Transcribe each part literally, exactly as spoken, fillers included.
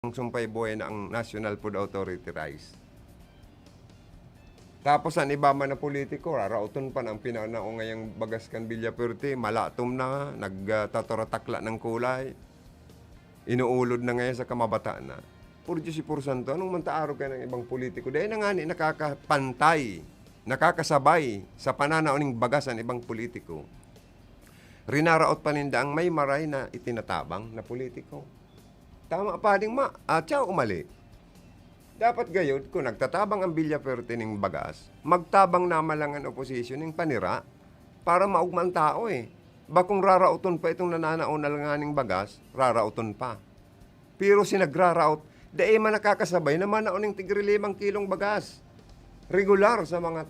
sumpay buhay na ang National Food Authority rice. Tapos an iba man na politiko, raraoton pa na ang pinanao ngayang bagas kan Villafuerte, malatom na, nagtataratakla ng kulay, inuulod na ngayon sa kamabata na. Por Diyos y por Santo, anong manta arog ka ng ibang politiko? Dahil na nga ni nakakapantay, nakakasabay sa pananaw ning bagas ang ibang politiko. Rinaraot pa ninda ang may maray na itinatabang na politiko. Tama pa ding ma-, ah, tsaw o mali? Dapat gayod, kung nagtatabang ang Villafuerte ning bagas, magtabang na man lang an oposisyon ning panira para maogma an tao eh. Bakong raraoton pa itong nananao na lang ning bagas, raraoton pa. Pero si nagraraot, dai man nakakasabay na manao ning tigrilimang kilong bagas. Regular sa mga,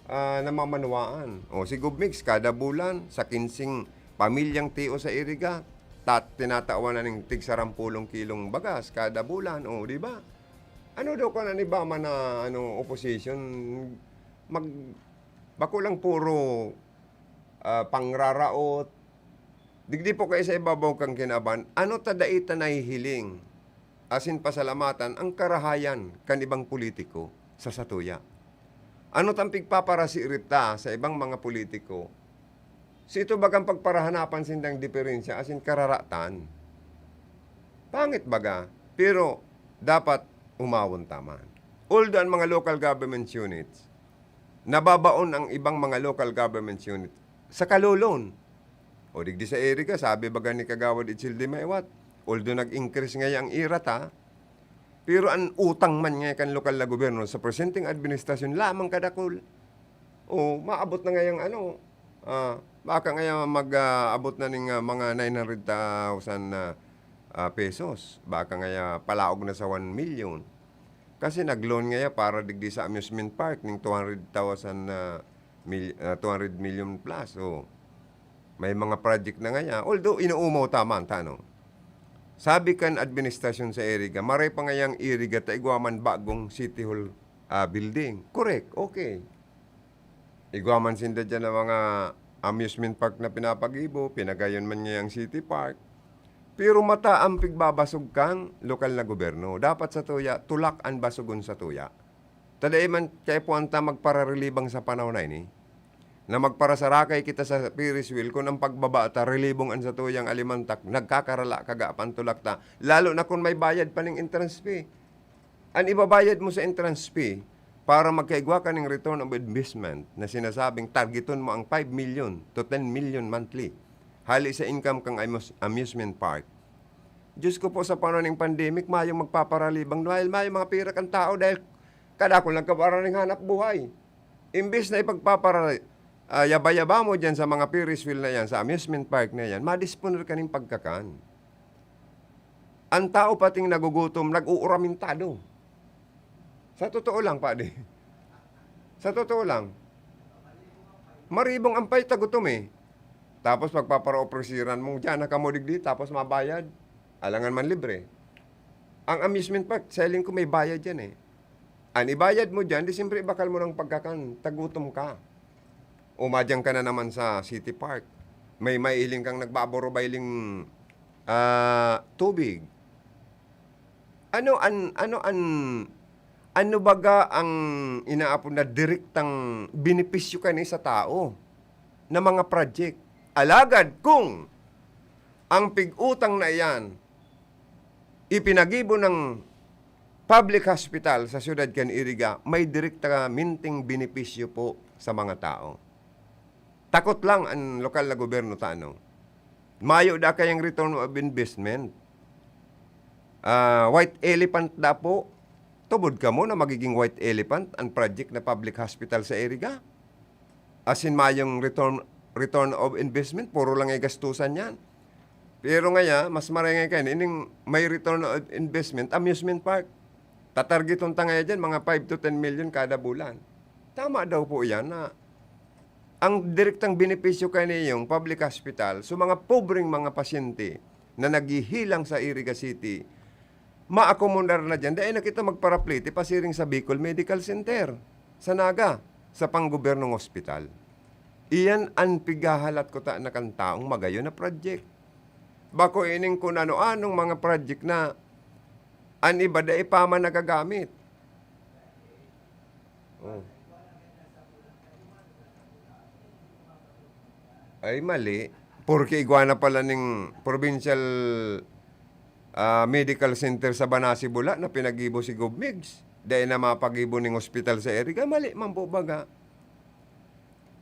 ah, namamanwaan. O, si Gov Mix, kada bulan, sa kinsing pamilyang tio sa Iriga, tat-, tinatawan na ning tig sarampulong kilong bagas kada bulan. O, di ba? Ano daw kung ano ba man na, ano, opposition? Mag-, bako lang puro, ah, pangraraot. Digdi po kayo sa ibabaw kan kinaban, ano ta dai ta nahihiling asin pasalamatan ang karahayan kan ibang politiko sa satuya? Ano tang pigpaparasirit ta sa ibang mga politiko? Si ito bagang pagparahanapan sindang diferensya asin kararatan? Pangit baga, pero dapat umawon ta man. Although ang mga local government units, nababaon ang ibang mga local government unit sa kalolon. O digdi sa Iriga, sabi baga ni Kagawad Itzel de Maywat, although nag-increase ngaya ang irat, ha, pero an utang man ngaya kan lokal na gobyerno sa presenteng administrasyon lamang kadakul. O, maabot na ngayang ano, ah, baka ngaya mag, ah, abot na ning, ah, mga nine hundred thousand na, ah, pesos. Baka ngaya palaog na sa one million. Kasi nag-loan ngaya para digdi sa amusement park ning two hundred thousand na mil-, ah, two hundred million plus, o. May mga project na ngaya. Although, inuumaw ta man, ta, no? Sabi kan administrasyon sa Iriga, maray pa ngayang Iriga ta igwa man bagong City Hall, ah, building. Correct, okay. Igwa man sinda dyan ng mga amusement park na pinapagibo, pinagayon man ngayang City Park. Pero mata ang pigbabasog kang lokal na gobyerno. Dapat sa tuya, tulak an basogon sa tuya. Ta dai man kaipuhan ta magpararelibang sa panahon na ini, na magparasarakay kita sa Ferris wheel kun ang pagbaba ta relibong an satuyang alimantak, nagkakarala kaga pantulak ta, lalo na kun may bayad pa ning entrance fee. An ibabayad mo sa entrance fee para magkaigwa ka ning return of investment na sinasabing targeton mo ang five million to ten million monthly, hali sa income kang amus-, amusement park. Diyos ko po, sa panahon ning pandemic, mayong magpaparalibang dahil mayong mga pira kan tao dahil kadakul nagkabaran ning hanap buhay. Imbis na ipagpapara-, ah, yaba-yaba mo diyan sa mga Ferris wheel na yan, sa amusement park na yan, madisponer ka ning pagkakan. Ang tao pating nagugutom, nag-uuramintado. Sa totoo lang, padi. Sa totoo lang. Maribong ang pay, tagutom eh. Tapos pagpaparaopresiran mong, "Diyan na kamo digdi," tapos mabayad. Alangan man libre. Ang amusement park, sa hiling ko may bayad yan eh. An ibayad mo diyan, di siyempre bakal mo ng pagkakan, tagutom ka. O madyang ka na naman sa City Park. May maihiling kang nagbaboro bailing, ah, tubig. Ano an, ano an, ano baga ang inaapod na direktang benepisyo kani sa tao na mga project? Alagad kung ang pig-utang na iyan ipinagibo ng public hospital sa siyudad kan Iriga, may direktamenteng benepisyo po sa mga tao. Takot lang an lokal na gobyerno ta, ano. Mayo da kayang return of investment. Ah, white elephant da po. Tubod kamo na magiging white elephant an project na public hospital sa Iriga? Asin mayong return, return of investment, puro lang ay gastusan yan. Pero ngaya, mas marengay kayo, ining may return of investment, amusement park. Tatargeton ta ngaya dyan, mga five to ten million kada bulan. Tama daw po yan na ang direktang benepisyo kaniyong public hospital, so mga pobreng mga pasyente na naghihilang sa Iriga City, maakomodar na diyan. Dai na kita magparaplete pasiring sa Bicol Medical Center, sa Naga, sa panggobyernong ospital. Iyan an pighahalat ko ta na kan taong magayon na project. Bako ining kun ano-anong mga project na An iba dai pa man nagagamit. Oh. Ay, mali. Porke igwa na pala ning provincial, ah, medical center sa Banasi, Bula na pinaggibo si Gov Migs. Dai na mapagibo ning ospital sa Iriga. Mali man po baga.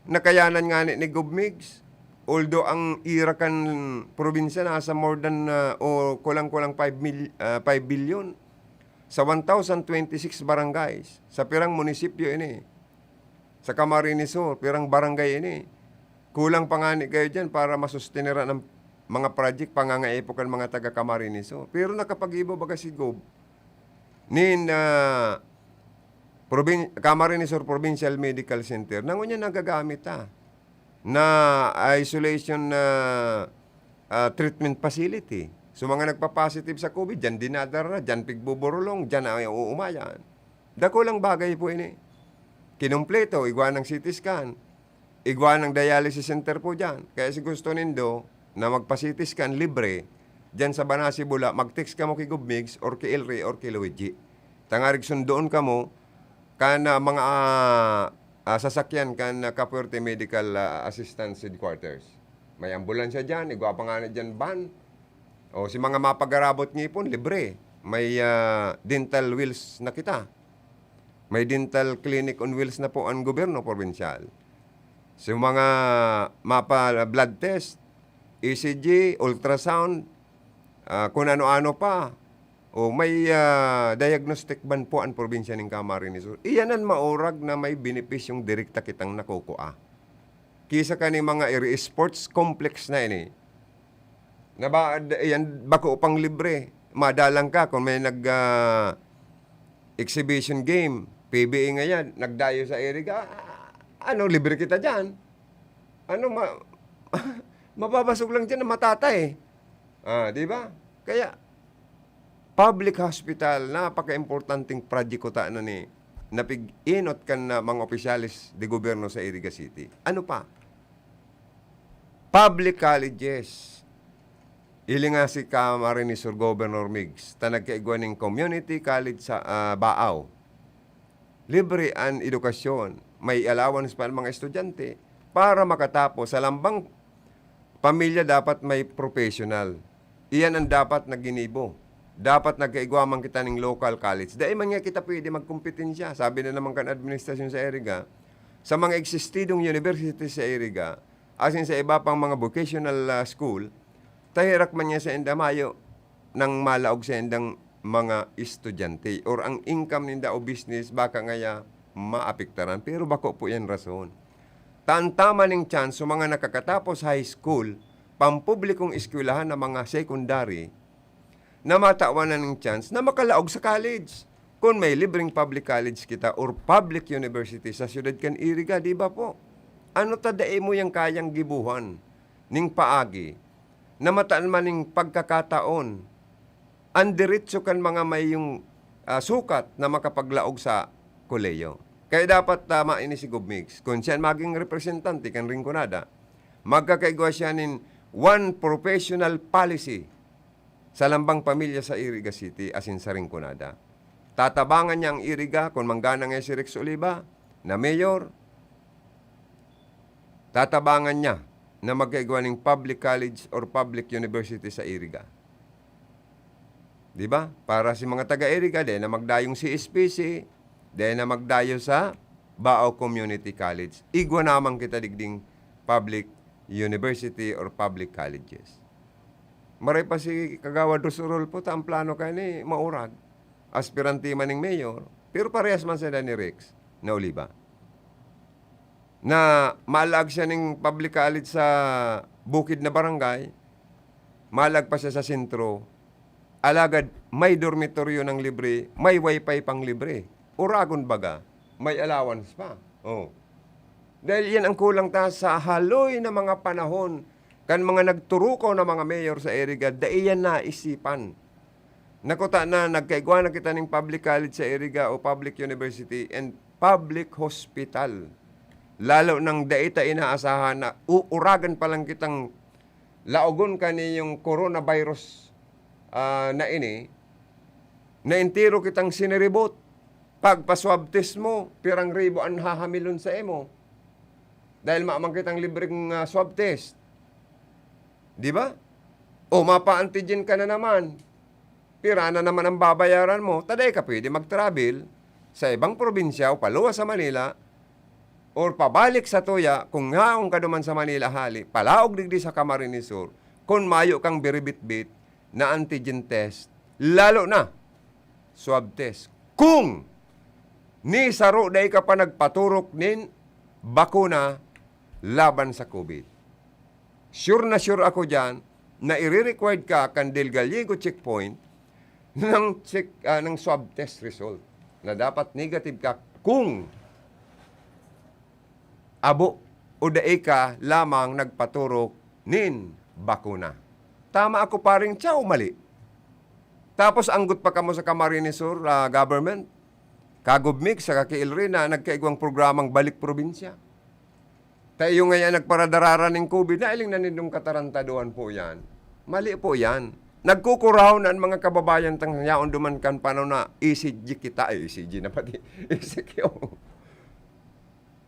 Nakayanan ngani ni Gov Migs. Although ang ira kan probinsya nasa more than, ah, o kulang-kulang five mil-, ah, five billion. Sa one thousand twenty-six barangays, sa pirang munisipyo ini? Sa Camarines Sur, pirang barangay ini? Kulang pa ngani kayo diyan para masusteneran ang mga project, pangangaipo kan mga taga Camarines Sur. Pero nakapagibo baga si Gov nin, ah, provin-, Camarines Sur Provincial Medical Center na ngunyan nagagamit ta na isolation na, ah, treatment facility. So, mga nagpa-positive sa COVID, diyan dinadara, diyan pigbuburulong, diyan ay uumayan. Dakulang bagay po ini. Kinumpleto, igwa ng C T scan, igwa ng dialysis center po diyan. Kaya si gusto nindo na magpa-C T scan, libre, diyan sa Banasi, Bula, mag-text kamo ki Gov Migs or ki Elry or ki Luigi. Tangarig sundoon kamo kan, ah, mga, ah, ah, sasakyan kan, ah, Capuerte Medical, ah, Assistance Headquarters. May ambulansya diyan, igwa pa ngani diyan van. O, si mga mapagarabot ngipon, libre. May, ah, dental wheels na kita. May dental clinic on wheels na po ang gobyerno probinsyal. Sa mga mapa-blood test, E C G, ultrasound, ah, kung ano-ano pa. O may, ah, diagnostic van po ang probinsya nin Camarines Sur. Iyan an maurag na may benepisyong direkta kitang nakukua. Kisa kaning mga iri-sports complex na ini, na ba, d-, yan, bako pang libre. Madalang ka kung may nag, ah, exhibition game, P B A ngayan, nagdayo sa Iriga, ah, ano, libre kita diyan. Ano, ma-, mababasog lang diyan na matatay. Ah, di ba? Kaya, public hospital, napaka-importanteng project ko ta na ni, napig-inot kan, ah, mga opisyales de gobyerno sa Iriga City. Ano pa? Public colleges. Hiling nga si Camarines Sur Governor Migs, ta nagkaigwa ning community college sa, ah, Baao. Libre an edukasyon. May allowance pa ang mga estudyante para makatapos. Sa lambang pamilya, dapat may professional. Iyan ang dapat na ginibo. Dapat nagkaigwa man kita ning local college. Dai man nga kita pwede magkompetensya. Sabi na naman kan administrasyon sa Iriga, sa mga existidong university sa Iriga, asin sa iba pang mga vocational, ah, school, ta herak man niya sainda mayo nang malaog saindang mga estudyante or ang income ninda o business baka ngaya maapektaran. Pero bako po yan rason. Ta an tama ning chance sa mga nakakatapos high school, pampublikong eskwelahan na mga secondary, na matawan na ning chance na makalaog sa college. Kun may libreng public college kita or public university sa siyudad kan Iriga, di ba po? Ano ta dai mo yang kayang gibuhan ning paagi na mataan man ning pagkakataon, an diretso kan mga mayong, ah, sukat na makapaglaog sa kolehiyo? Kaya dapat tama ini si Gov Migs. Kun siya maging representante kan Rinconada, magkakaigwa siya nin one professional policy sa lambang pamilya sa Iriga City asin sa Rinconada. Tatabangan niya ang Iriga kun manggana ngaya si Rex Oliva na mayor. Tatabangan niya na magkaigwa ning public college or public university sa Iriga. Di ba? Para si mga taga-Iriga, dai na magdayong C S P C, dai na magdayo sa Baao Community College. Igwa naman kita digding public university or public colleges. Maray pa si Kagawad Ros Rodolfo, ta ang plano kani maurag. Aspirante man ning mayor, pero parehas man sila ni Rex na Oliva. Na malag siya ning public college sa bukid na barangay, malag pa siya sa sentro, alagad may dormitoryo ng libre, may wifi pang libre. Uragon baga, may allowance pa. Oh. Dahil yan ang kulang ta sa haloy na mga panahon kan mga nagturukaw na mga mayor sa Iriga, dai yan naisipan. Nakuta na nagkaigwa na kita ning public college sa Iriga o public university and public hospital. Lalo nang dai ta inaasahan na uuragan pa lang kitang laogon kaniyong coronavirus, ah, na ini, na entero kitang siniribot. Pagpa-swab test mo, pirang ribo an hahamilon saimo. Dahil mayo man kitang libreng, ah, swab test. Di ba? O mapa-antigen ka na naman. Pira na naman ang babayaran mo, ta dai ka pwede mag-travel sa ibang probinsya o paluwas sa Manila, or pabalik sa tuya, kung yaon ka duman sa Manila hali, palaog digdi sa Camarines Sur, kung mayo kang biribitbit na antigen test, lalo na swab test. Kung ni saro dai ka pa nagpaturok nin bakuna laban sa COVID. Sure na sure ako diyan na ire-required ka kan Del Gallego checkpoint ng check, ah, ng swab test result na dapat negative ka kung abo o dai ka lamang nagpaturok nin bakuna. Tama ako, paring Chow, mali? Tapos anggot pa kamo sa Camarines Sur, ah, government, Kagubmig saka ki Elrina, nagkaigwang programang Balik Probinsya. Ta iyo ngaya nagparadararan nin COVID, nailing na nindong katarantaduhan po yan. Mali po yan. Nagkukuraw na an mga kababayan tang yaon duman kan panahon na E C G kita, ay, E C G na pati, E C Q.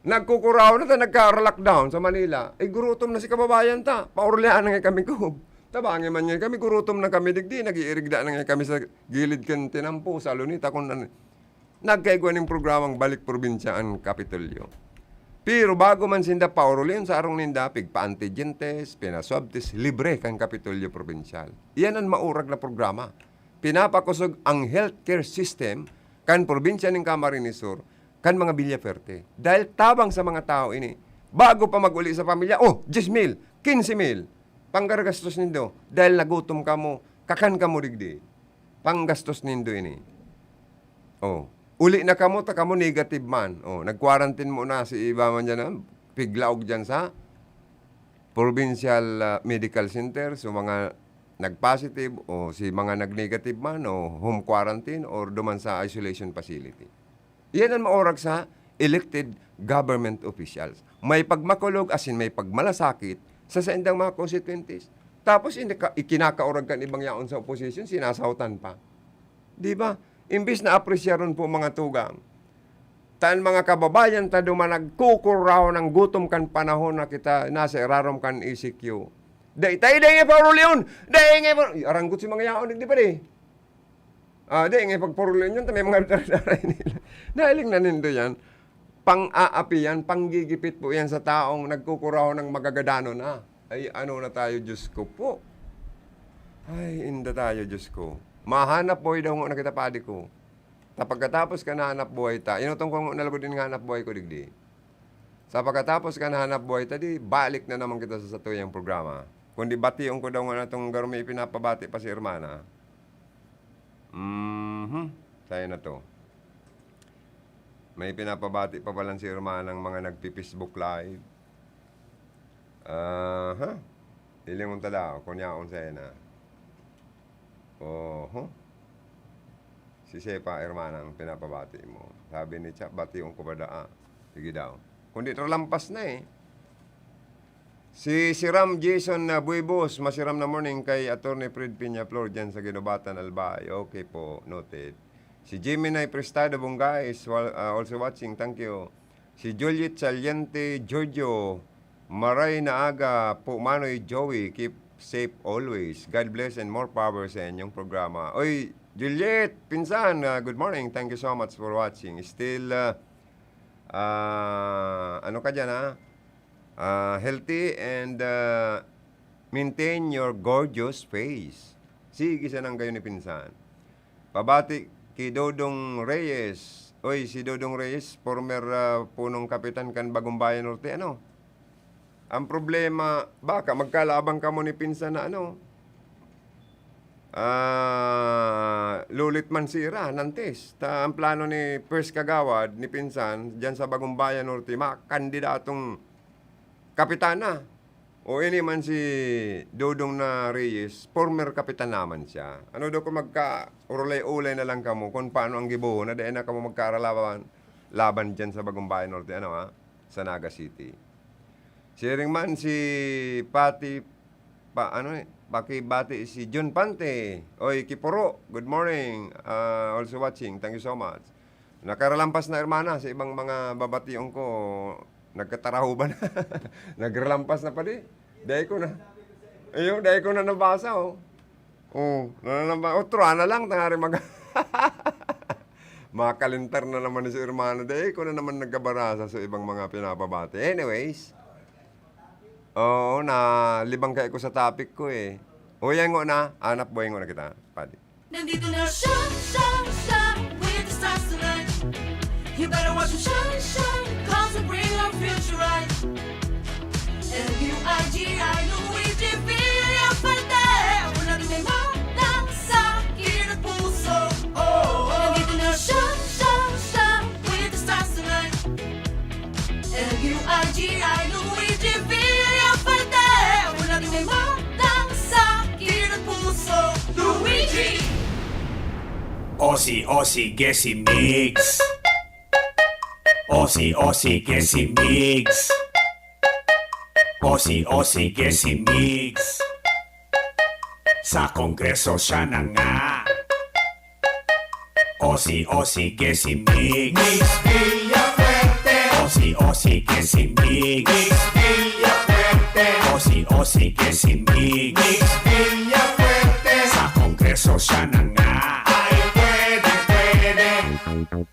Nagkukuraw na ta nagka-lockdown sa Manila. Eh, gurutom na si kababayan ta. Paurlian na nga kami, Kub. Tabangi man nga kami, gurutom na kami digdi. Nag-iirigda na nga kami sa gilid kan tinampo, sa Luneta, kung ano. Nagkaigwa ning programang Balik Probinsya an Kapitolyo. Pero bago man sinda paurlion sa arong ninda, pigpa-antigen test, pina-swab test, libre kan Kapitolyo Probinsyal. Iyan an maurag na programa. Pinapakosog ang healthcare system kan probinsya nin Camarines Sur, kan mga Villaferte. Dahil tabang sa mga tao ini, bago pa mag-uli sa pamilya, oh, diyes mil, kinse mil, panggagastos nindo, dahil nagutom kamo, kakan kamo digdi. Panggastos nindo ini. Oh, uli na kamo, ta kamo negative man. Oh, nag-quarantine muna si iba man diyan, ah, piglaog diyan sa provincial, ah, medical center. So, mga nag-positive o si mga nag-negative man, o home quarantine or duman sa isolation facility. Iyan an maurag sa elected government officials. May pagmakulog, asin may pagmalasakit sa saindang mga constituentes. Tapos, inaka-, ikinakaurag kan ibang yaon sa opposition, sinasahotan pa. Di ba? Imbis na apresyaron po, mga tugang, ta an mga kababayan ta duman nagkukuraw ng gutom kan panahon na kita nasa irarom kan E C Q. Dai tayo, dai nga Paolo Leon! Dai nga Paolo-, aranggot si mga yaon, di ba di? Ah, dai nga pagparulion yun, ta may mga dara-dara nila. Nahiling na nindo yan. Pang-aapi yan, panggigipit po yan sa taong nagkukuraw ng magagadanon na. Ay, ano na tayo, Diyos ko po. Ay, inda tayo, Diyos ko. Mahanap buhay daw nga na kita, padi ko. Ta pagkatapos ka nahanap buhay ta, inutong ko nga nalagod din nga hanap buhay ko, digdi. Sa pagkatapos kan hanap buhay ta, di balik na naman kita sa satuyang programa. Kundi bation ko daw nga natong garo may ipinapabati pa si Hermana. Mhm. Tayo na to. May ipinapabati pa pala si Hermana ng mga nagpi-Facebook Live. Aha. Hilingon ta daw, kung yaon sa'yo na. Oho. Si Sepa, hermana, ang pinapabati mo. Sabi ni Chap, bation ko pa daa. Sige daw. Kundi tralampas na eh. Si, si Ram Jason na Buibos, masiram na morning kay Attorney Fred Peñaflor dyan sa Guinobatan, Albay. Okay po, noted. Si Gemini Prestado Bongga is wal-, ah, also watching. Thank you. Si Juliet Saliente, Giorgio, maray na aga po, Manoy Joey. Keep safe always. God bless and more power sa inyong programa. Oy, Juliet, pinsan, ah, good morning. Thank you so much for watching. Still, ah, ah, ano ka dyan, ha? Ah, healthy and, ah, maintain your gorgeous face. Sige, sanang kayo ni pinsan. Pabati ki Dodong Reyes. Oy, si Dodong Reyes, former, ah, punong kapitan kan Bagumbayan Norte, ano? Ang problema, baka magkalaban kamo ni pinsan na, ano, ah, lulit man sira, nantes. Ta, ang plano ni First Kagawad, ni pinsan, diyan sa Bagumbayan Norte, makandidatong kapitan na. O ini man si Dodong na Reyes, former kapitan naman siya. Ano daw kung magka-urulay-ulay na lang kamo kung paano ang gibohon na dai na kamo magkaralaban laban diyan sa Bagumbayan Norte, ano, ha? Sa Naga City. Siring man si Pati, pa, ano, eh, Pakibati si Jun Pante. Oy, Kipuro, good morning. Ah, also watching. Thank you so much. Nakaralampas na, hermana, sa ibang mga babation ko, nagkatarahuban na. Nagralampas na padi. Dai ko na. Ayun, dai ko na nabasa, oh. Oh, nananamba-, otro na lang, tangari mag-, makalintar na naman si hermana. Dai ko na naman nagkabarasa sa ibang mga pinapabati. Anyways, oo, nalibang kayo ko sa topic ko, eh. O, yan ngo na. Hanap buhay ngo na kita, padi. Nandito na siya, siya, siya, with the stars tonight. You better watch him shine, shine, 'cause we bring our future right. L U I G I, Luigi Villafuerte. Una din may mata sa kilid at puso. Oh, nandito na siya, siya, siya, with the stars tonight. L U I G I, Luigi Villafuerte. Una din may mata sa kilid at puso. Luigi! Osi, osi, que si mix. Osi, osi, que si mix. Osi, osi, que si mix. Sa Kongreso siya na nga. Osi, osi, que si mix. Mix Villafuerte. Osi, osi, que si mix. Mix Villafuerte. Osi, osi, que si mix. Mix Villafuerte. Sa Kongreso siya na nga. Ay, pwede, pwede.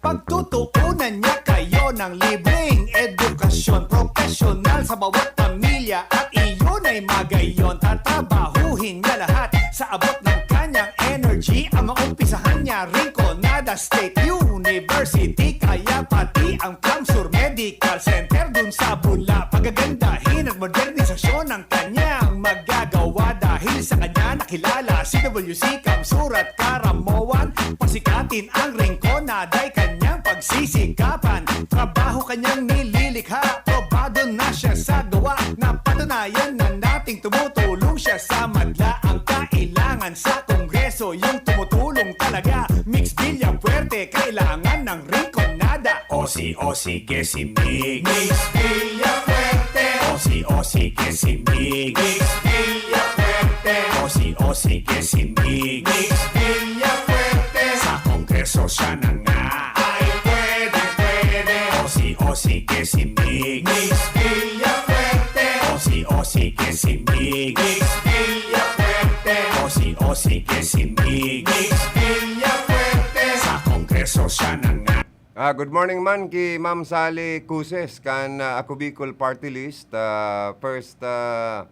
Pagtutuunan niya kayo ng libreng edukasyon, profesional sa bawat pamilya, at iyon ay magayon. Tatrabahuhin niya lahat sa abot ng kanyang energy. Ang maumpisahan niya, Rinconada State University, kaya pati ang CamSur Medical Center dun sa Bula. Pagagandahin at modernisasyon ang kanyang magagawa dahil sa kanya nakilala si W C, CamSur at Caramoan. Pasikatin ang Rinconada ay kanyang pagsisikapan. Trabaho kanyang nililikha, probado na siya sa gawa. Napatunayan na nating tumutulong siya sa madla. Ang kailangan sa Kongreso, yung tumutulong talaga. Mix Villafuerte, kailangan ng Rinconada. Osi, osi, que si mix. Mix Villafuerte. Osi, osi, que si mix. Mix Villafuerte. Osi, osi, que si mix. Mix Villafuerte. Sa Kongreso siya na nga. Ay, pwede, pwede. Osi, osi, que si mix. Mix Villafuerte. Osi, osi, que si mix. Mix Villafuerte. Osi, osi, que si mix. Mix Villafuerte. Sa Kongreso siya na nga. Ah, good morning man ki Ma'am Sally Cuses kan, ah, Ako Bicol Party List. Ah, first, ah,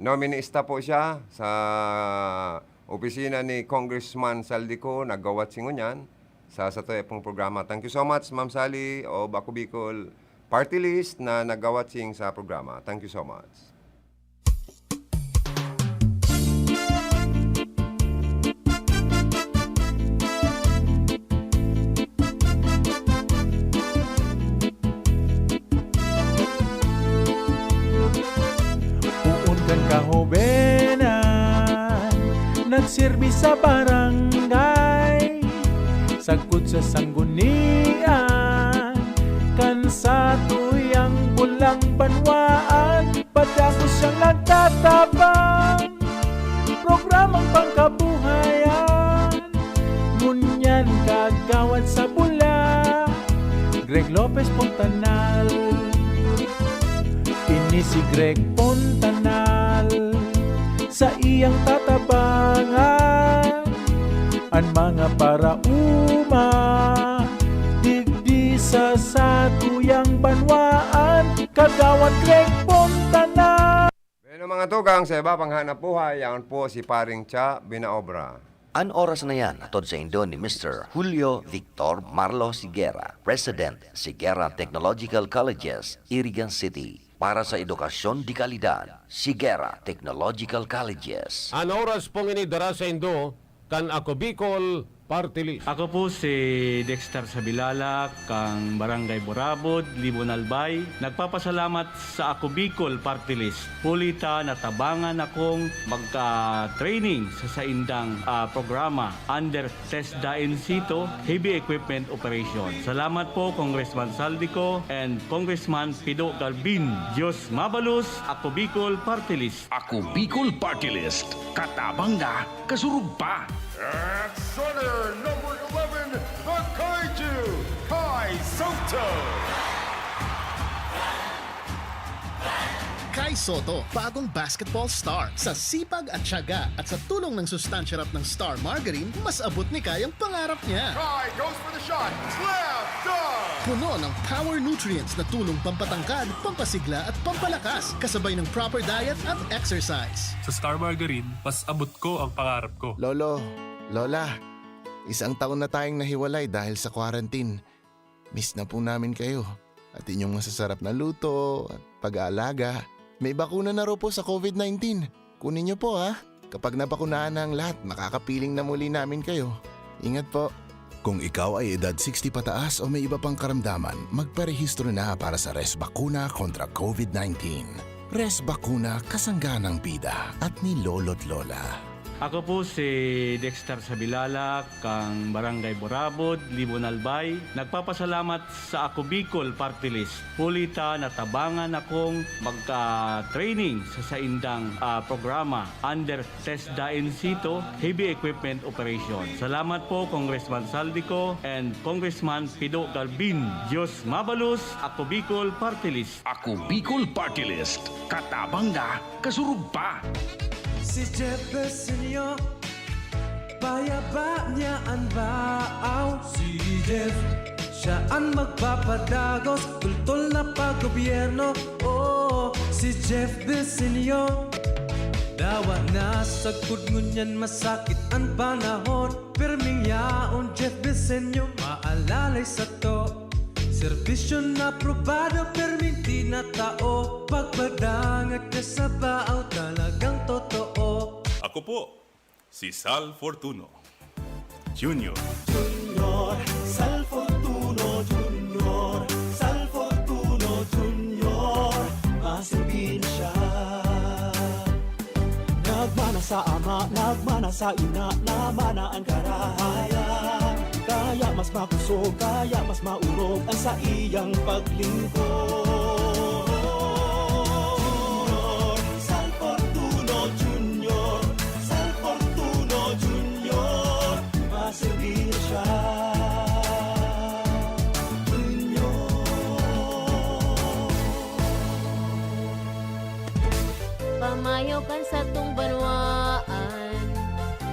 nominista po siya sa opisina ni Congressman Saldico, nagawat si ngunyan sa satuya pong programa. Thank you so much, Ma'am Sally, of Ako Bicol Party List na nagawat sing sa programa. Thank you so much. Poon kan kahobenan, nagserbi sa barangay, sagkod sa sanggunian, kan satuyang bulang banwaan, padagos siyang nagtatabang. Programang pangkabuhayan, ngunyan kagawad sa Bula, Greg Lopez Fontanal. Ini si Greg Fontanal, sa iyang tatabangan an mga paraoma digdi sa satuyang banwaan, Kagawad Greg Fontanal. Bueno, mga tugang, sa iba pang hanap buhay, yaon po si Paring Cha Binaobra. An oras na yan, hatod saindo ni Mister Julio Victor Marlo Sigera, President, Sigera Technological Colleges, Irigan City. Para sa edukasyon de kalidad, Sigera Technological Colleges. An oras pong ini dara saindo kan Ako Bicol Party List. Ako po si Dexter Sabilala, kan Barangay Burabod, Libon Albay. Nagpapasalamat sa Ako Bicol Party List. Huli ta natabangan akong magka-training sa saindang, ah, programa under TESDA in situ, heavy equipment operation. Salamat po, Congressman Zaldy Co and Congressman Pido Galvin. Diyos mabalos, Ako Bicol Party List. Ako Bicol Party List. Katabang na, kasurog pa. At center number eleven, the Kaiju, Kai Soto. Kai Soto, bagong basketball star. Sa sipag at tiyaga at sa tulong ng sustansya rap ng Star Margarine, mas abot ni Kai ang pangarap niya. Kai goes for the shot. Slam dunk! Puno ng power nutrients na tulong pampatangkad, pampasigla at pampalakas, kasabay ng proper diet at exercise. Sa Star Margarine, mas abot ko ang pangarap ko. Lolo, Lola, isang taon na tayong nahiwalay dahil sa quarantine. Miss na po namin kayo at inyong masasarap na luto at pag-aalaga. May bakuna na raw po sa COVID nineteen. Kunin niyo po, ha? Kapag nabakunahan na ang lahat, makakapiling na muli namin kayo. Ingat po. Kung ikaw ay edad sixty pataas o may iba pang karamdaman, magparehistro na para sa Res Bakuna kontra COVID nineteen. Res Bakuna, kasangga ng bida at ni Lolo't Lola. Ako po si Dexter Sabilala, kan Barangay Burabod, Libon Albay. Nagpapasalamat sa Ako Bicol Party List. Huli ta natabangan akong magka-training sa saindang, ah, programa under TESDA in situ, heavy equipment operation. Salamat po, Congressman Zaldy Co and Congressman Pido Galvin. Diyos mabalos, Ako Bicol Party List. Ako Bicol Party List. Katabang na, kasurog pa. Si Jeff Besenyo, payaba niya an baaw. Si Jeff, siya an magpapadagos, tultol na paggobyerno. Oo, si Jeff Besenyo. Dawa na sagkod ngunyan masakit an panahon. Pirming yaon, Jeff Besenyo, maalalay sato. Serbisyo na aprobado, pirming tinatao. Pagpadangat ka sa baaw, talagang totoo. Ako po, si Sal Fortuno Junior. Junior, Sal Fortuno Junior, Sal Fortuno Junior, maserbir na siya. Nagmana sa ama, nagmana sa ina, namana an karahayan. Kaya mas makusog, kaya mas maurog ang saiyang paglingkod. Junior, Sal Fortuno Junior, Sal Fortuno Junior, maserbir na siya. Junior. Pamayo kan satong banwaan,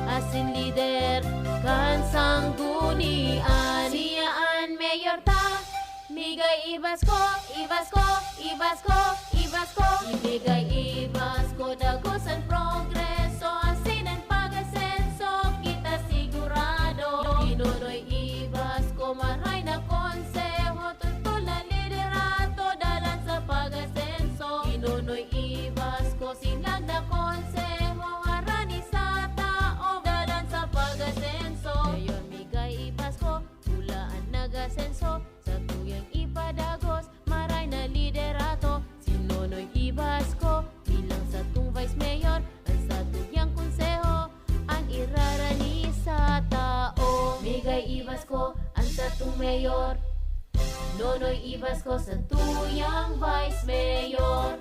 asin lider kan sanggunian. Siya an mayor ta, migay ibasko, ibasko, ibasko, ibasko. Migay ibasko, dagos an progreso, asin an pag-asenso, kita sigurado. Inonoy ibasko, maray na konseho, tutol na liderato, dalan sa pag-asenso. Inonoy ibasko, sinag na konseho, harani sa tao, dalan sa pag-asenso. Mayor migay ibasko, pula an nag-asenso, satuyang ipadagos, maray na liderato. Si Nonoy ibasko, bilang satong vice mayor, an satuyang konseho, an irarani sa tao. Migay ibasko, an satong mayor. Nonoy ibasko, satuyang vice mayor.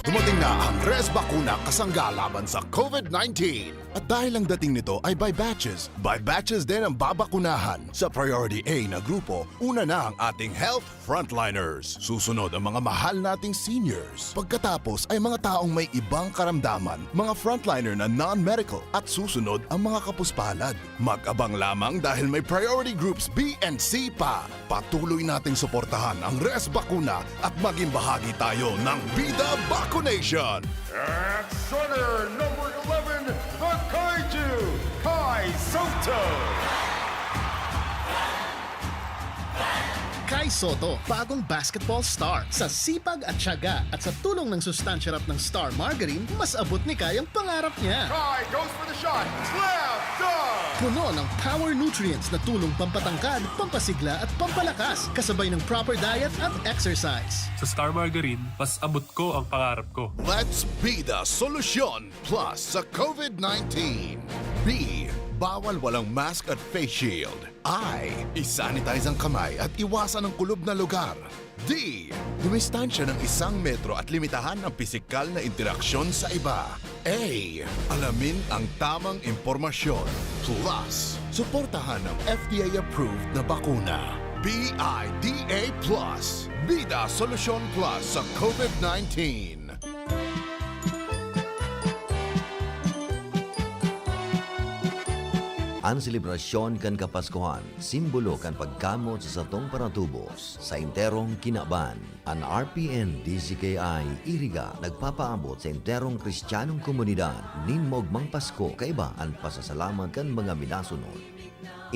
Dumating na ang Res Bakuna kasangga laban sa COVID nineteen. At dahil ang dating nito ay by batches, by batches din ang babakunahan. Sa Priority A na grupo, una na ang ating health frontliners. Susunod ang mga mahal nating seniors. Pagkatapos ay mga taong may ibang karamdaman, mga frontliner na non-medical, at susunod ang mga kapuspalad. Mag-abang lamang dahil may priority groups B and C pa. Patuloy nating suportahan ang Res Bakuna at maging bahagi tayo ng Bida Vaccination! At center number eleven, the Kaiju, Kai Soto. Kai Soto, bagong basketball star. Sa sipag at tiyaga at sa tulong ng sustansya rap ng Star Margarine, mas abot ni Kai ang pangarap niya. Kai goes for the shot. Slam Puno ng power nutrients na tulong pampatangkad, pampasigla at pampalakas, kasabay ng proper diet at exercise. Sa Star Margarine, mas abot ko ang pangarap ko. Let's be the solution plus sa COVID nineteen. B, bawal walang mask at face shield. I, isanitize ang kamay at iwasan ang kulob na lugar. D, dumistansya ng isang metro at limitahan ang pisikal na interaksyon sa iba. A, alamin ang tamang impormasyon. Plus, suportahan ang F D A-approved na bakuna. B I D A plus, Bida Solusyon Plus sa COVID nineteen. An selebrasyon kan Kapaskuhan, simbolo kan pagkamot sa satong paratubos sa enterong kinaban. An R P N D C K I Iriga nagpapaabot sa enterong Kristiyanong komunidad nin maogmang Pasko kaiba an pasasalamat kan mga minasunod: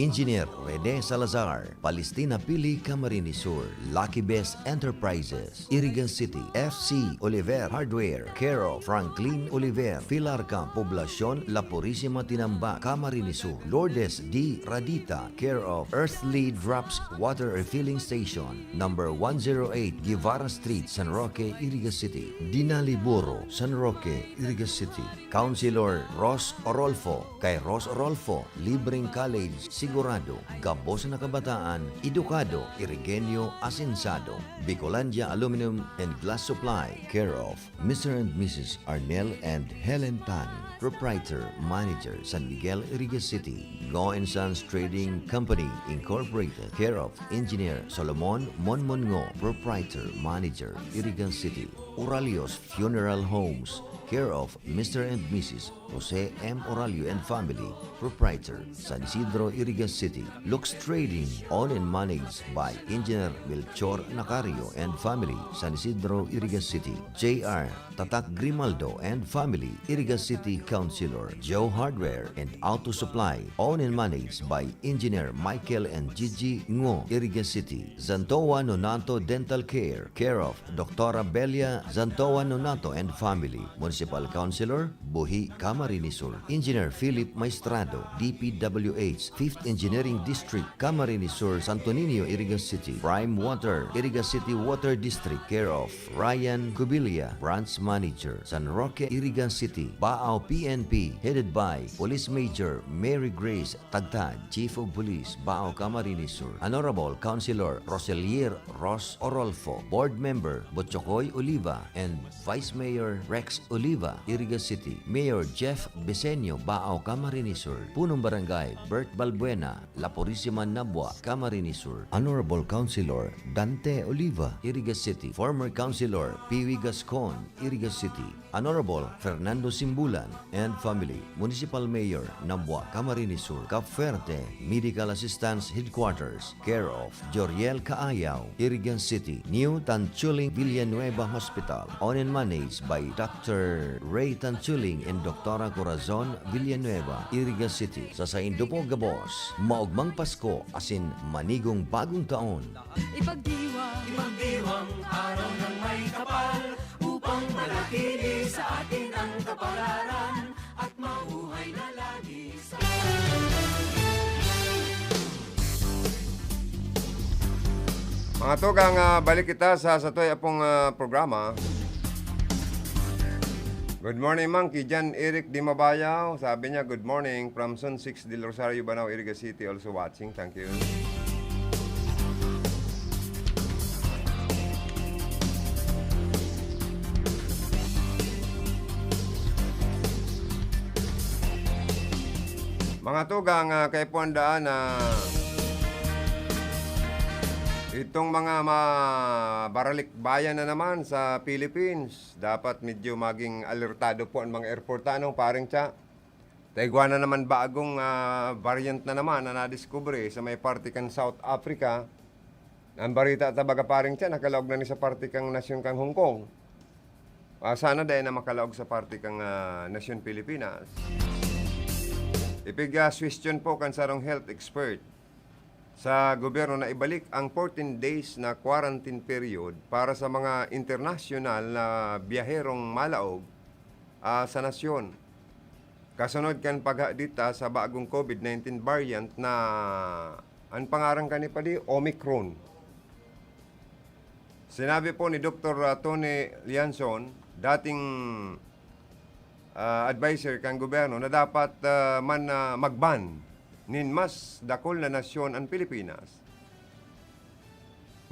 Engineer Rene Salazar, Palestina Pili, Camarines Sur, Lucky Best Enterprises, Iriga City, F C Oliver Hardware, care of Franklin Oliver, Filarca, Poblacion La Purisima, Tinambac, Camarines Sur, Lourdes D Radita, care of Earthly Drops Water Refilling Station, number one zero eight Guevara Street, San Roque, Iriga City, Dinaliburo, San Roque, Iriga City, Councilor Ros Orolfo, kay Ros Orolfo, libreng college sigurado, gabos na kabataan, edukado, Irigenyo, asensado. Bicolandia Aluminum and Glass Supply, care of Mister and Missus Arnel and Helen Tan, proprietor, manager, San Miguel, Iriga City. Ngo and Sons Trading Company Incorporated, care of Engineer Solomon Monmon Ngo, proprietor, manager, Iriga City. Oralios Funeral Homes, care of Mister and Missus Jose M Oralio and family, proprietor, San Isidro, Iriga City. Lux Trading, owned and managed by Engineer Melchor Nacario and family, San Isidro, Iriga City. J R Tatak Grimaldo and family, Iriga City. Councilor Joe Hardware and Auto Supply, owned and managed by Engineer Michael and Gigi Ngo, Iriga City. Zantoa Nonato Dental Care, care of Doctora Belia Zantoa Nonato and family, Municipal Councilor, Buhi, Camarines Sur. Engineer Philip Maestrado, D P W H, Fifth Engineering District, Camarines Sur, Santo Niño, Iriga City. Prime Water, Iriga City Water District, care of Ryan Cubilia, Branch Manager, San Roque, Iriga City. Baao P N P, headed by Police Major Mary Grace Tagtad, Chief of Police, Baao, Camarines Sur. Honorable Councilor Roselier Ros Orolfo, Board Member Botchokoy Oliva, and Vice Mayor Rex Oliva, Iriga City. Mayor Jeff Besenio, Baao, Camarines Sur. Punong Barangay Bert Balbuena, La Purisima, Nabua, Camarines Sur. Honorable Councilor Dante Oliva, Iriga City. Former Councilor Piwi Gascon, Iriga City. Honorable Fernando Simbulan and family, Municipal Mayor, Nabua, Camarines Sur. Cap Fuerte Medical Assistance Headquarters, care of Joriel Caayaw, Iriga City. New Tanchuling Villanueva Hospital, owned and managed by Doctor Ray Tanchuling and Doktora Corazon Villanueva, Iriga City. Sa saindo po gabos, maogmang Pasko asin manigong bagong taon. Ipagdiwang, ipagdiwang araw ng may kapal upang manatili sa atin ang kapalaran at mabuhay na lagi sa Mga tugang, ah, balik kita sa satoy apong, ah, programa. Good morning, Monkey. Jan Eric Dimabayaw, sabi niya, "Good morning from Zone six Del Rosario, Banao, Iriga City, also watching. Thank you." Mga tugang, ah, kaipuhan daan na itong mga ma-, baralikbayan na naman sa Philippines. Dapat medyo maging alertado po ang mga airportano, pareng tsa. Ta igwa na naman bagong, ah, variant na naman na nadiskubre sa may parte kan South Africa. Ang barita ta baga, pareng tsa, nakalaog na ni sa parte kang nasyon kang Hong Kong. Ah, sana dai na makalaog sa parte kang, ah, nasyon Pilipinas. Ipig-, ah, suwestyon po kan sarong health expert sa gobyerno na ibalik ang fourteen days na quarantine period para sa mga internasyonal na biyaherong malaog, ah, sa nasyon. Kasunod kan paghadit, ah, sa bagong COVID nineteen variant na an pangaran kani padi, Omicron. Sinabi po ni Doktor, ah, Tony Lianzon, dating, ah, adviser kan gobyerno, na dapat, ah, man, ah, mag-ban nin mas dakul na nasyon an Pilipinas,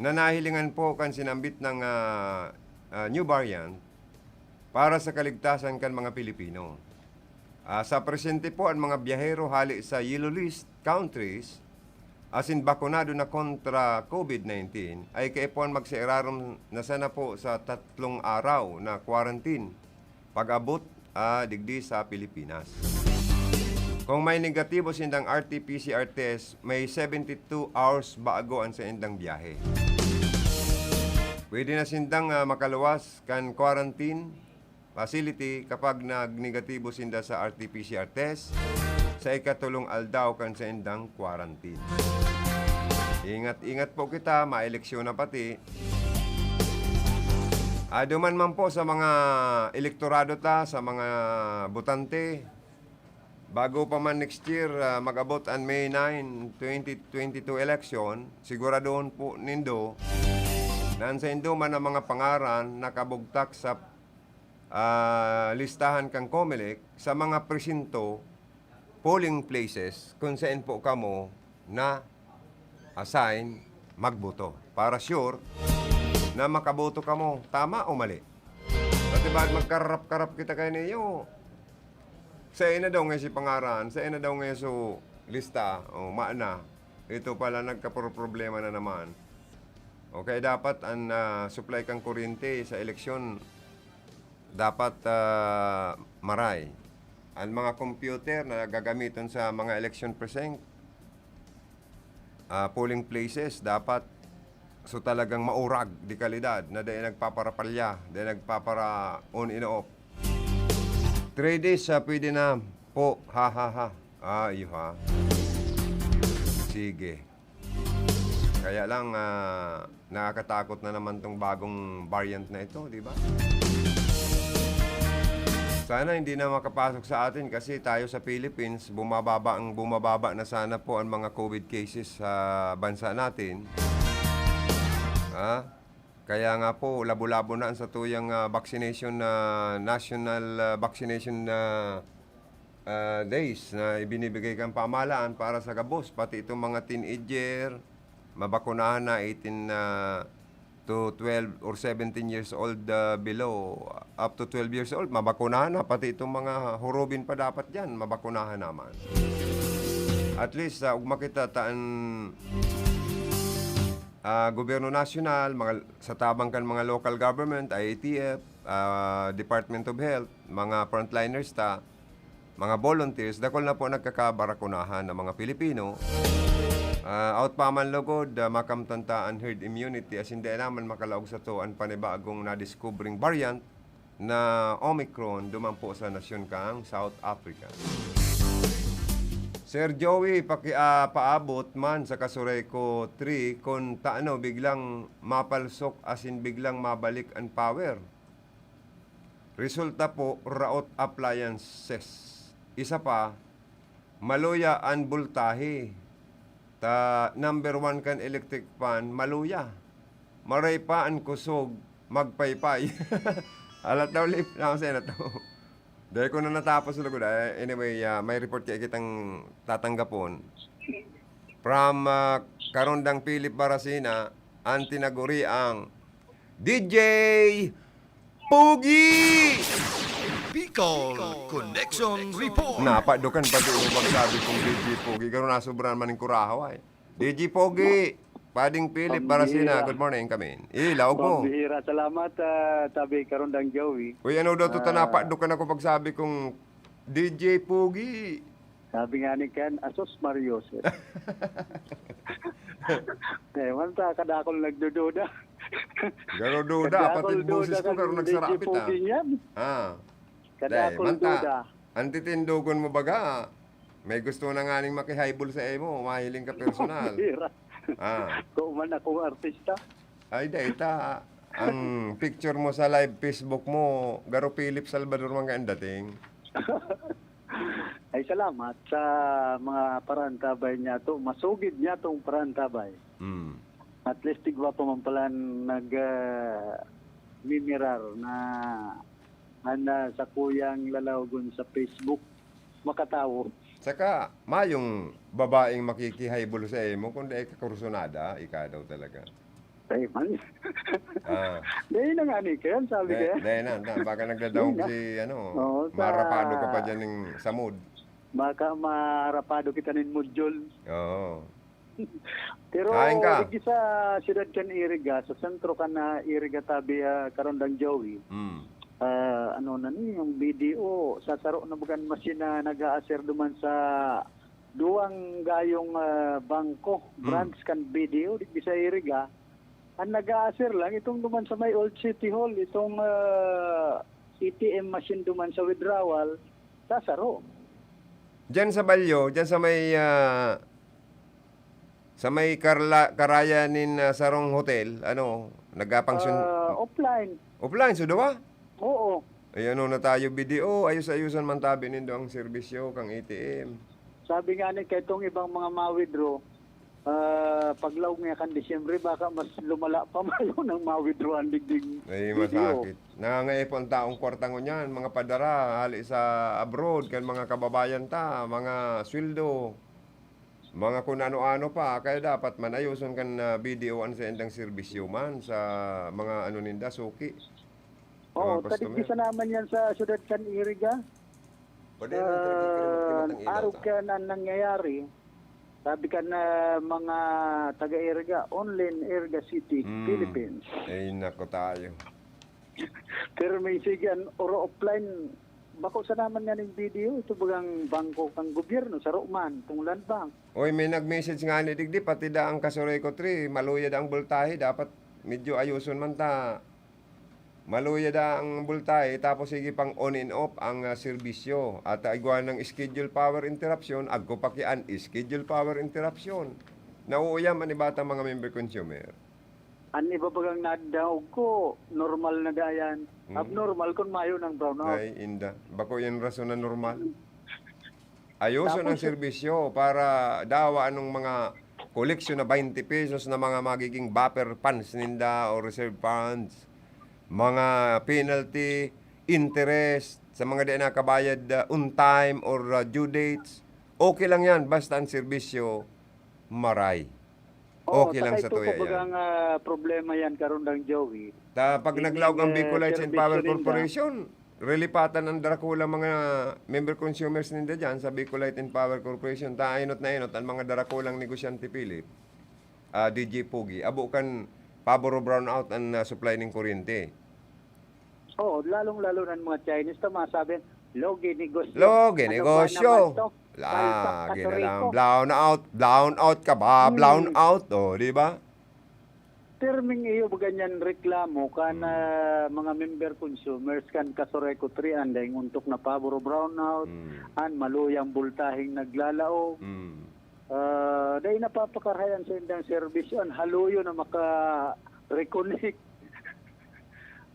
na nahilingan po kan sinambit na, ah, ah, new variant para sa kaligtasan kan mga Pilipino. Ah, sa presente po, an mga biyahero hale sa yellow list countries asin bakunado na kontra COVID nineteen ay kaipuhan magsairarom na sana po sa tatlong araw na quarantine pag-abot, ah, digdi sa Pilipinas. Kung may negatibo sindang R T P C R test, may seventy-two hours bago an saindang biyahe. Pwede na sindang, ah, makaluwas kan quarantine facility kapag nagnegatibo sinda sa R T P C R test sa ikatulong aldaw kan saindang quarantine. Ingat-ingat po kita, maeleksyon na pati. Ah, duman man po sa mga elektorado ta, sa mga botante, bago pa man next year, ah, mag-abot an May nine, twenty twenty-two election, siguradohon po nindo na an saindo man ang mga pangaran nakabugtak sa, ah, listahan kan Comelec sa mga presinto, polling places, kung saan po kamo na-assign magboto. Para sure na makaboto kamo. Tama o mali? Pati ba magkarap-karap kita kay niyo? Sa ina daw nga si pangaran, sa ina daw nga so lista, o maana. Ito pala nagkaproproblema na naman. Okay, dapat ang, ah, supply kang kuryente sa eleksyon, dapat, ah, maray. Ang mga computer na gagamiton sa mga election precinct, ah, polling places, dapat so talagang maurag, de kalidad, na dai nagpaparapalya, dai nagpapara-on and off. Three days, ah, pwede na po. Ha, ha, ha. Ah, iyo, ha. Sige. Kaya lang, ah, nakakatakot na naman 'tong bagong variant na ito, di ba? Sana hindi na makapasok sa atin kasi tayo sa Philippines, bumababa ang, bumababa na sana po ang mga COVID cases sa bansa natin. Ah, kaya nga po, labo-labo na ang satuyang, ah, vaccination na national, ah, vaccination na, ah, days na ibinibigay kan pamahalaan para sa gabos, pati itong mga teenager, mabakunahan na, eighteen na to twelve or seventeen years old, ah, below, up to twelve years old, mabakunahan na, pati itong mga hurubin pa dapat diyan, mabakunahan naman. At least, ah, ugma kita ta an, ah, gobyerno nasyonal, mga, sa tabang kan mga local government, I A T F, ah, Department of Health, mga frontliners ta, mga volunteers, dakul na po nagkakabarakunahan na mga Pilipino. Ah, out pa man lugod, ah, makamtan ta an herd immunity, asin dai naman makalaog sato an panibagong nadiskubreng variant na Omicron duman po sa nasyon kang South Africa. Sir Joey, paki-, ah, paabot man sa Kasureco three kun taano biglang mapalsok asin biglang mabalik an power. Resulta po, raot appliances. Isa pa, maluya an boltahe. Ta number one kan electric fan, maluya. Maray pa an kusog, magpaypay. Alat daw, Lip, na sa na to. Dahil ko na natapos lugod. Ah, anyway, ah, may report kaya kitang tatanggapon. From, ah, Karondang Philip Barasina, an tinaguriang D J Pogi! Bicol Connection Report. Napadukan pa doon pagsabi kong D J Pogi. Garo na sobrang maning kurahaw ay. D J Pogi, Pading Philip Barasina, Pambihira. Good morning kami. Eh, laog mo. Pambihira. Salamat, ah, tabi Karondang Joey. Uy, ano daw to, Ah. Napadukan ako pagsabi kong D J Pogi. Sabi nga ni Ken, "Asos, Mario, sir." Eh, man ta, kadakol nagdududa. Garo duda, kadakol pati boses duda ko, kan garo nagsarapit, D J ah. Pogi niyan. Ah. Kadakol Dai, man ta, duda. Ang titindogon mo baga, may gusto na nga ning makihaybol sa imo, mahiling ka personal. Pira. Ah. Kung man akong artista. Ay, dai ta. Ang picture mo sa live Facebook mo, garo Philip Salvador man ka ang dating. Ay, salamat sa mga paraantabay niyato, masugid niyatong paraantabay. Mm. At least, tigwa pa man pala nag, ah, mimirar na an, ah, sakuyang lalawogon sa Facebook makatawo. Saka, mayong babaeng makikihaybol sa imo, kundi ay kakursunada, ika daw talaga. Ay, man. Ah. Dahil na nga ni Ken, sabi Dahil, kaya. dahil na, na, baka nagdadaog Dahil na. si, ano, Oo, sa marapado ka pa dyan ng samod. Baka marapado kita nin module. Oo. Pero Kain ka? digdi sa siyudad kan Iriga, sa sentro kan, ah, Iriga tabi, ah, Karondang Joey. Mm. Ah, ano na ni, yung B D O, sa saro na bagan machine na nag-aasir duman sa duwang gayong, ah, bangko, Mm. branch kan B D O, digdi sa Iriga. Ang nag-aasir lang, itong duman sa may Old City Hall, itong, ah, A T M machine duman sa withdrawal, sa saro. Diyan sa Balyo, diyan sa may, ah, sa may karla-, karaya nin, ah, sarong hotel, ano, nagpapangsyon Ah, offline. Offline, so duwa? Oo. Ay, ano na tayo, B D O, ayos-ayosan man tabi nindo ang serbisyo kang A T M. Sabi nga ni, kay itong ibang mga ma-withdraw, ah, paglaog niya kan Disyembre, baka mas lumala pa mayo nang ma-withdraw ang digdig Ay, B D O. masakit. Nangangaipo ang taong kwarta ngunyan, mga padara, hali sa abroad, kan mga kababayan ta, mga sweldo, mga kun ano-ano pa. Kaya dapat man ayoson kan, ah, B D O an saindang serbisyo man sa mga ano ninda, suki. Sa Oo, mga tadig customer. isa naman yan sa siyudad kan Iriga. Pwede nang Ah, trikikirimat-kimat ang ilaw arog ta. ka na nangyayari. Sabi ka na mga taga Iriga, only in Iriga City, Mm. Philippines. Ay, nako tayo. Pero may sige, an oro offline, bako sa naman nga ning B D O, ito bagang bangko kang gobyerno, saro man, itong Land Bank. Oy, may nag-message nga ni digdi, pati da ang Casureco three, maluya da ang boltahe, dapat medyo ayoson man ta. Maluya da ang boltahe, tapos sige pang on and off ang, ah, serbisyo. At, ah, igwa ng schedule power interruption, agko pa ki an schedule power interruption. Nauuyam an iba tang mga member consumer. An iba bagang nadaog ko, normal na da yan. Mm. Abnormal kun mayo nang brownout. Ay, inda. Bako yan rason na normal. Ayoson ang Tapos, serbisyo para dawa anong mga koleksyon na twenty pesos na mga magiging buffer funds ninda o reserve funds, mga penalty, interest sa mga di nakabayad, ah, on time or, ah, due dates. Okay lang yan, basta ang serbisyo maray. Oo, Okay lang saka sa ito tuya yan. kumbagang, ah, problema yan, Karundang Joey. Ta, pag Ining, naglaog ang eh, Bicolites and serbisyo Power ninda. Corporation, relipatan ang darakulang mga member consumers ninda dyan sa Bicolite and Power Corporation. Ta, inot na inot ang mga darakulang negosyante, Philip, ah, D J Pogi. Abo kan pabor o brownout ang, ah, supply ning kuryente. Oo, lalong-lalo na ang mga Chinese, ta masabi, "Logi negosyo." Logi Ano ba negosyo. naman to? Palpak Lagi na lang. Katoliko. Brown out. Brown out ka ba? Hmm. Brown out. O, di ba? Pirming iyo ba ganyan reklamo kan, Hmm. ah, mga member consumers kan Casureco three, an daing ontok na pabor o brownout, Hmm. an maluyang bultahing naglalaog. Hmm. Ah, dai napapakarahay an saindang serbisyo, an haluyo na maka-reconnect.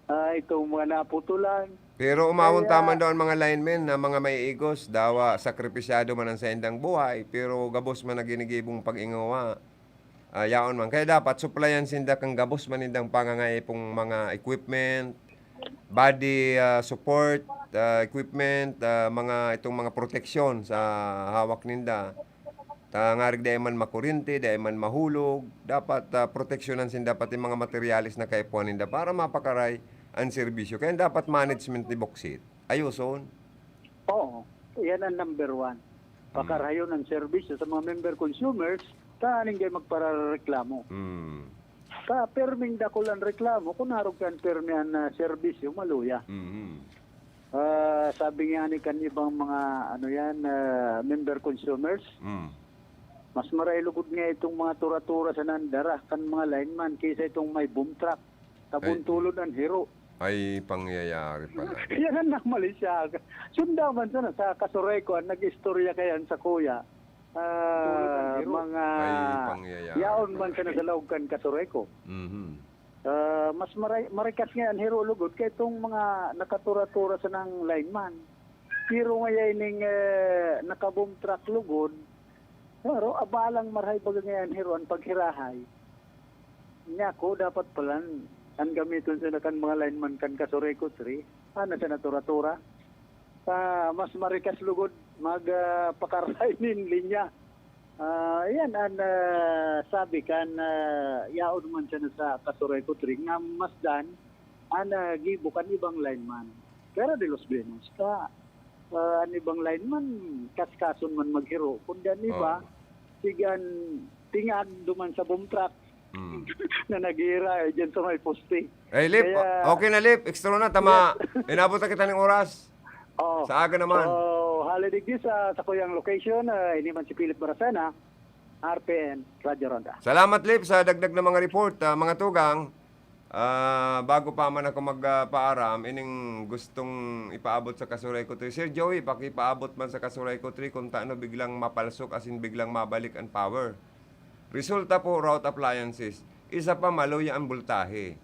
Ah, itong mga naputulan. Pero umawon Kaya taman daw an mga linemen na mga maiigos, dawa sakripisyado man an saindang buhay, pero gabos man na ginigibong pag-ingawa. Ah, yaon man. Kaya dapat supplyan sinda kan gabos man nindang pangangaipo, mga equipment, body, ah, support, ah, equipment, ah, mga, itong mga proteksyon sa hawak ninda. Ta ngarig dai man makurente, dai man mahulog, dapat, ah, proteksyonan sinda pati mga materyales na kaipuhan ninda para mapakaray an serbisyo. Kaya dapat management ni boksit. Ayoson. Oo, yan ang number one. Mm. Pakarayon ang serbisyo sa mga member consumers, tanganing dai magparareklamo. Mm. Sa pirming dakul ang reklamo, kun arog kan pirmi an, ah, serbisyo, maluya. Mm. Ah, sabi nga ni kan ibang mga, ano yan, ah, member consumers, Mm. mas maray lugod nga itong mga tura-tura sa nandara kan mga lineman kaysa itong may boom truck. Ay. Tabuntulon an hiro. Ay, pangyayari pala. Yan ang namalisyaga. Sunda man sana sa Casureco, ang nag-istorya kayan sa kuya. Ah, Tulad ng hero. mga Ay, pangyayari yaon man pala. sana sa laog kan Casureco. Mhm. Ah, mas maray-, marikas nga an hero lugod kay itong mga nakatura-tura sa nang lineman. Pero ngaya ining, eh, naka-boom truck lugod, pero abalang marahay baga ngayan hiro an paghirahay. Nya ko, dapat palan, an gamiton sana kan mga lineman kan Casureco three, ana sana tura-tura. Sa mas marikas lugod, mag, ah, pakarahay nin linya. Ah, yan an, ah, sabi kan, ah, yaon man sana sa Casureco three nga masdan an, ah, gibo kan ibang lineman. Pero de los buenos ka, ah, an ibang lineman, kaskason man maghiro. Kundi an iba, Oo. sigan tingag duman sa boom truck Mm. na naghihirahay dyan sa may poste. Ay, Lip, Kaya o-, okay na, Lip. Extra na, tama. Yes. Inabot na kita ng oras. Oo. Sa aga naman. So, hali digdi sa, sa kuyang location, ah, ini man si Philip Baracena, R P N, Radyo Ronda. Salamat, Lip, sa dagdag na mga report, ah, mga tugang. Ah, bago pa man ako mag, ah, paaram, ining gustong ipaabot sa Casureco three. Sir Joey, pakipaabot man sa Casureco three kung taano biglang mapalsok asin biglang mabalik an power. Resulta po, route appliances. Isa pa, maluya an boltahe.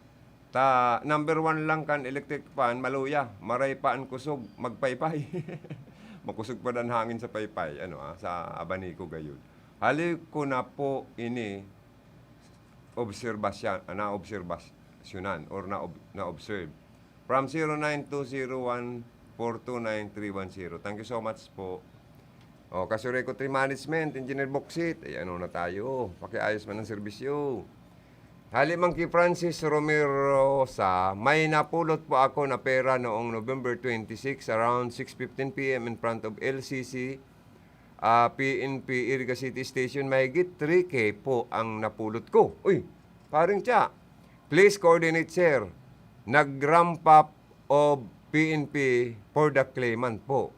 Ta, number one lang kan electric fan, maluya. Maray pa an kusog, magpaypay. Makusog pa dan hangin sa paypay, ano, ah, sa abanico gayon. Hali ko na po ini obserbasyan, na-obserbasyonan or na-ob-, na-observe. From zero nine two zero one four two nine three one zero. Thank you so much po. Oh, Casureco three Management, Engineer Boksit. Ay, ano na tayo? Pakiayos man ang serbisyo. Hali man ki Francis Romerosa, may napulot po ako na pera noong November twenty-six, around six fifteen P M in front of L C C, ah, P N P Iriga City Station. Mahigit three K po ang napulot ko. Uy, paring Cha, please coordinate, sir. Nag-ramp up of P N P for the claimant po.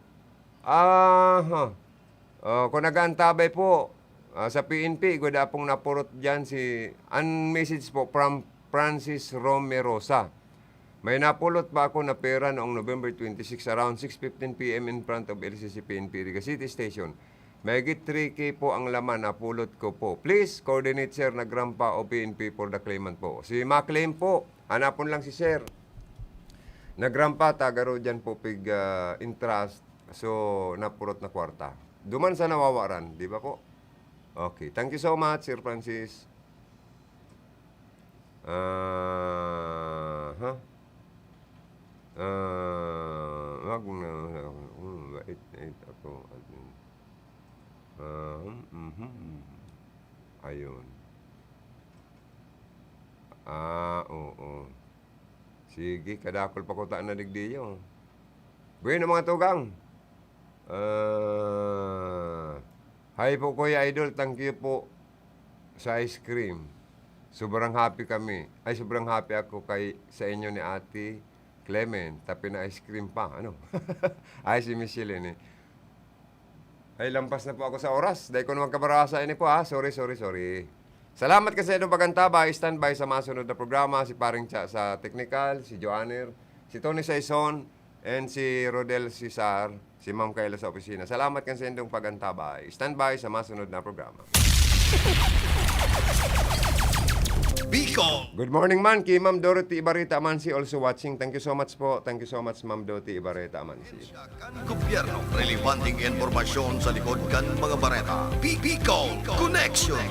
Aha. Oh, kung nag-aantabay po, ah, sa P N P, igwa da pong napurot dyan si, an message po from Francis Romerosa. May napulot pa ako na pera noong November twenty-six, around six fifteen P M in front of L C C P N P Iriga City Station. Mahigit three K po ang laman, napulot ko po. Please coordinate, sir, nag-ramp up o P N P for the claimant po. Si ma-claim po, hanapon lang si sir. Nag-ramp up, tagaro dyan po pig, ah, interest. So, napurot na kwarta. Duman sa nawawaran, di ba po? Okay. Thank you so much, Sir Francis. Ah, ha? Ah, wag na, hmm, wait, wait, ako, ano, ah, hmm, mhm, mhm. Ayun. Ah, oo. Sige, kadakol pa kuta na digdiyo. Bueno, mga tugang. Ah, hi po, Kuya Idol. Thank you po sa ice cream. Sobrang happy kami. Ay, sobrang happy ako kay, sa inyo ni Ate Clement. Tapi na ice cream pa, ano? Ay, si Michelle yun eh. Ay, lampas na po ako sa oras. Dai ko naman kabarasa ini po, ha. Sorry, sorry, sorry. Salamat kasi sa inyong pag-antabay. Standby sa masunod na programa. Si Paring Cha sa technical, si Joanner, si Tony Saison, and si Rodel Cesar, si Ma'am Kayla sa opisina. Salamat kan sa inyong pag-antabay. Standby sa masunod na programa. Bicol. Good morning man ki Ma'am Dorothy Ibarita Amansi, also watching. Thank you so much po. Thank you so much, Ma'am Dorothy Ibarita Amansi. Kan gobyerno, relevanteng impormasyon sa likod kan mga bareta. Bi-, Bicol Connection.